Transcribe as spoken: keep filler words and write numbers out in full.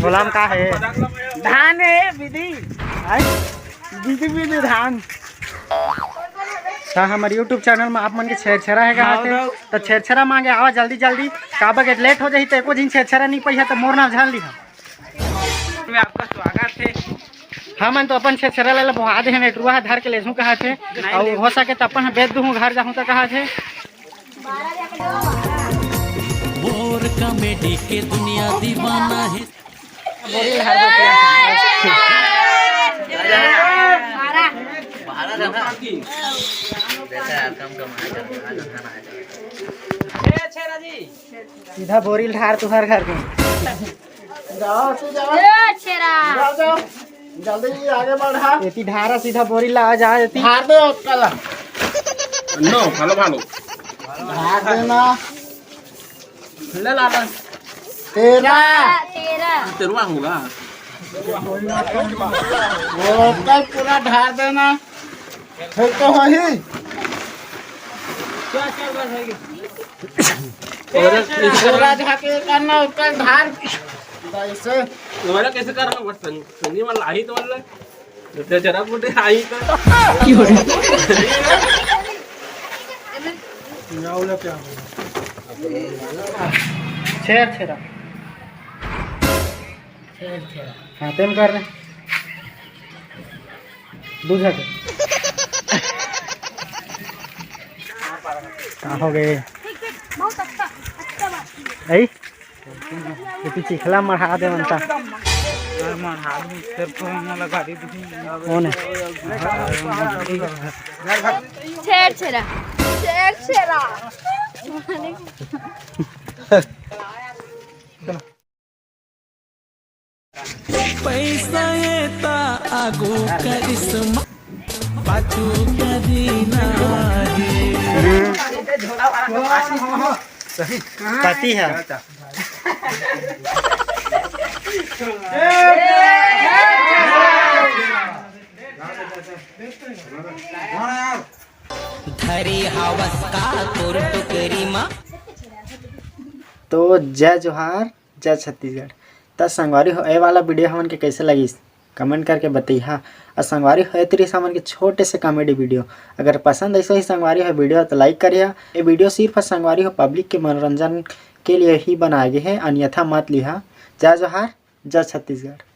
बोलाम का हे? धान हे विधि। आय? विधि विधि धान। त हमर YouTube चैनल म आप मन के छेरछेरा हे कहा थे, त छेरछेरा मांगे आवा जल्दी जल्दी, काबर के लेट हो जाही त एको झिन छेरछेरा नइ पइहा त मोर नाम जान लिहा। में आपका स्वागत हे। हमन तो अपन छेरछेरा ला बोहा दे हन, एटरुआ ह धर के लेसहूं कहा थे, अउ हो सके त अपन ह बेच दूहूं, घर जाहूं त कहा थे। मोर कॉमेडी के दुनिया दीवाना हे। सीधा बोरी ढार तुहर घर में। जाओ, तू जाओ। ए, छेरा। जाओ, जाओ। जल्दी आगे बढ़ा। एती ढारा सीधा बोरी ला, आ जा एती। ढार दे ओकर ला। नो, भालो, भालो। ढार देना। ले ला, ला। तेरा। तेरा। तेरवा होगा। वो ओकर पूरा ढार देना। फिर तो वही। और इस पूरा झाके करना, ओकर ढार। ऐसे। तुम्हारा कैसे करना, बस संग-, संगी वाला आई तो वाला। तो जरा बूटे आई तो। छेरछेरा। हाँ, तेम कर रहे। दूसरा के। का हो गए? बहुत अच्छा, अच्छा बात। ऐ? ये पीछे चिखला मढ़ा दे बनता। मढ़ा दे, फिर तो हमने लगा दी थी। कौन है? छेरछेरा। छेरछेरा। पैसा ये ता आगू करिश्मा, पाछू कदी ना हे। पति है। धरी हवस का तोर टुकरी मा। तो जय जोहार, जय छत्तीसगढ़। त संगवारी हो, ए वाला वीडियो हमन के कैसे लगिस, कमेंट करके बतैहा। और संगवारी हो, एतरी हमन के छोटे से कॉमेडी वीडियो अगर पसंद ऐसे ही संगवारी हो वीडियो तो लाइक करिहा। ये वीडियो सिर्फ संगवारी हो पब्लिक के मनोरंजन के लिए ही बनाए गए हैं, अन्यथा मत लिहा। जय जोहार, जय छत्तीसगढ़।